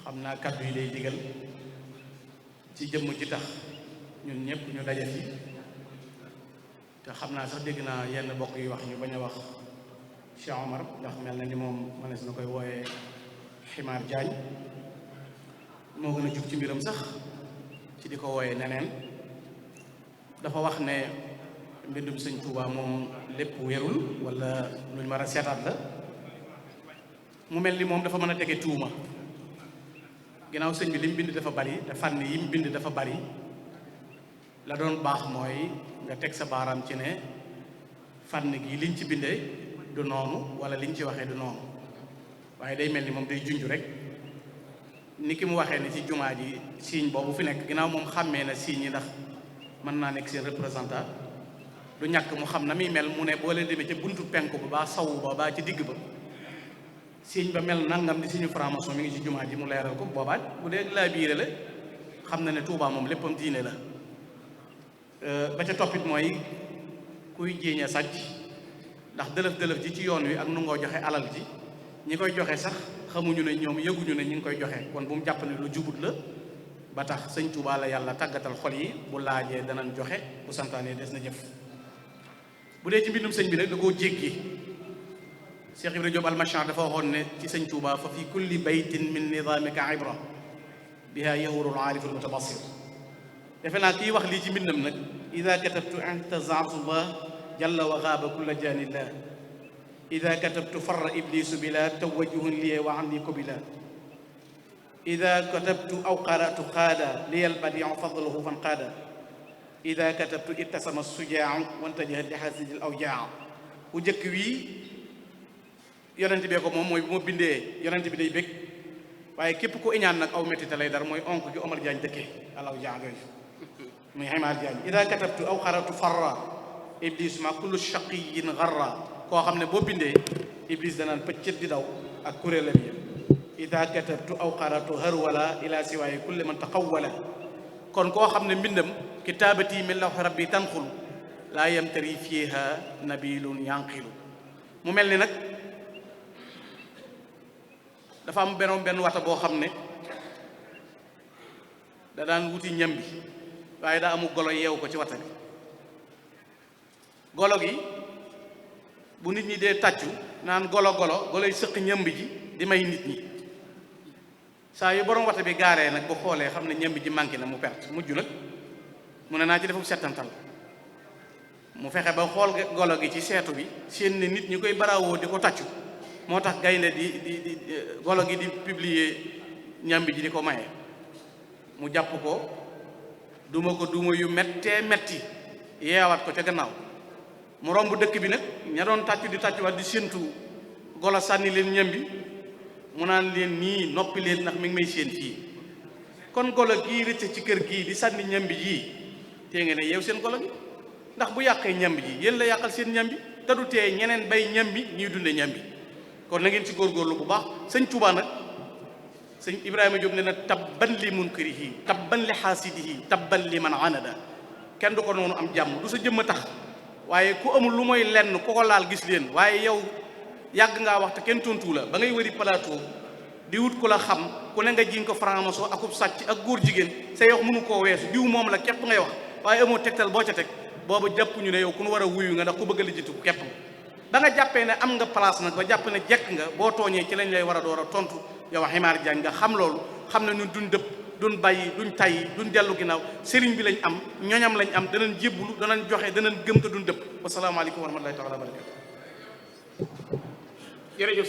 xam naa kàddu yi day digal ci jëmm ji tax ñun ñëpp ñu daje fi te xam naa sax dégg naa yenn bokk yi wax ñu bañ a wax Cheikh Omar ndax mel na ni moom mënees na koy wooyee Ximaar Jaañ moo gën a jub ci mbiram sax ci di ko wooyee neneen dafa wax ne mbindum sëñ Tuubaa moom lépp wérul wala luñ war a seetaat la mu mel ni moom dafa mën a tege tuuma ginnaaw sëñ bi li mu bind dafa bari te fànn yi mu bind dafa bari la doon baax mooy nga teg sa baaraam ci ne fànn gi liñ ci bindee du noonu wala liñ ci waxee du noonu waaye day mel ni moom day junj rek ni ki mu waxee ne ci jumaa ji signe boobu fi nekk ginnaaw moom xàmmee na signe yi ndax mën naa nekk seen représentant du ñàkk mu xam na muy mel mu ne boo leen demee ca buntu penku ba baa sawu ba baa ci digg ba signe ba mel nangam di signe franc-maçon mi ngi ci jumaa ji mu leeral ko boobaat bu dee laa biire la xam na ne Tuubaa moom léppam diine la ba ca toppit mooy kuy jéeñe sàcc ndax dëlëf-dëlëf ji ci yoon wi ak nu ngoo joxe alal ji ñi koy joxe sax xamuñu ne ñoom yëguñu ne ñi ngi koy joxe kon bu mu jàpp ne lu jubut la ba tax sëñ Tuubaa la yàlla tàggatal xol yi bu laajee danañ joxe bu santaanee des na jëf bu dee ci mbindum sëñ bi nag da koo jéggi Cheikh Ibrahima Diop almachan dafa waxoon ne ci sëñ Tuubaa fa fi kulli baytin min nidaamika ibra biha yahurul aariful mutabasir defe naa kii wax lii ci mbindam nag ida katabtu intazartullah jalla wa xaaba kulla janillah ida katabtu farra iblisu bila tawajjuhun liye wa anni kubila ida katabtu aw qaratu qaada liyal badiu fadluhu fan qaada ida katabtu ittasama sujaau wantajaha li xasidil awjaa bu njëkk wii yonent bee ko moom mooy bu ma bindee yonent bi day bég waaye képp ku iñaan nag aw méttita lay dar mooy onk gi Omar Diagne dëkkee al awjaa yooyu muy Ximaar Diagne ida katabtu aw qaratu farra iblis ma kullu shaqiyin garra koo xam ne boo bindee iblis danaan pëccët di daw ak kuréelam yi ida katabtu aw qaratu harwala ila siwaaye kulli man taqawwala kon koo xam ne mbindam kitaabati min lawhi rabbi tanxul laa yamtari fiiha nabilun yanqilu mu mel ni nag dafa am benn wata boo xam ne da daan wuti ñam bi waaye daa amu golo yeewu ko ci wata bi golo gi bu nit ñi dee tàccu naan golo yi sëq ñëmb ji di may nit ñi saa yu borom wata bi gaaree nag bu xoolee xam ne ñëmb ji manqué na mu perte mujj nag mu ne naa ci defum settantal mu fexe ba xool golo gi ci seetu bi seen ne nit ñi koy barawoo di ko tàccu moo tax gaynde di golo gi di publier ñambi ji di ko maye mu jàpp ko duma ko duma yu mettee metti yeewaat ko ca gannaaw mu romb dëkk bi nag ña doon tàccu di tàccuwaat di séentu golo sànni leen ñambi mu naan leen nii noppi leen ndax mi ngi may séen fii kon golo gii rëcc ci kër gii di sànni ñambi jii tee nga ne yeew seen golo gi ndax bu yàqee ñambi ji yéen la yàqal seen ñambi te du tee ñeneen bay ñambi ñuy dunde ñambi kon na ngeen ci góorgóorlu bu baax sëñ Tuubaa nag sëñ Ibrahima Diop ne na tabban li munkarihi tabban li xaasidihi tabban li man anada kenn du ko noonu am jàmm du sa jëmm a tax waaye ku amul lu mooy lenn ku ko laal gis leen waaye yow yàgg ngaa wax te kenn tontu la ba ngay wëri plateau di wut ku la xam ku ne nga jiñ ko franc-maçon akub sàcc ak góor jigéen say wax mënu koo weesu diw moom la képp ngay wax waaye amoo tegtal boo ca teg boobu jàpp ñu ne yow ku nu war a wuyu nga ndax ku bëgg a lijjanti ku képp ba nga jàppee ne am nga place nag ba jàpp ne jekk nga boo tooñee ci lañ lay war a door a tontu yow Ximaar Jaañ nga xam loolu xam ne ñun duñ dëpp duñ bàyyi duñ tayyi duñ dellu ginnaaw sëriñ bi lañ am ñoñam lañ am danañ jébbulu danañ joxe danañ gëm te duñ dëpp wasalaamaaleykum wa rahmatullahi taala wa barakatu jërëjëf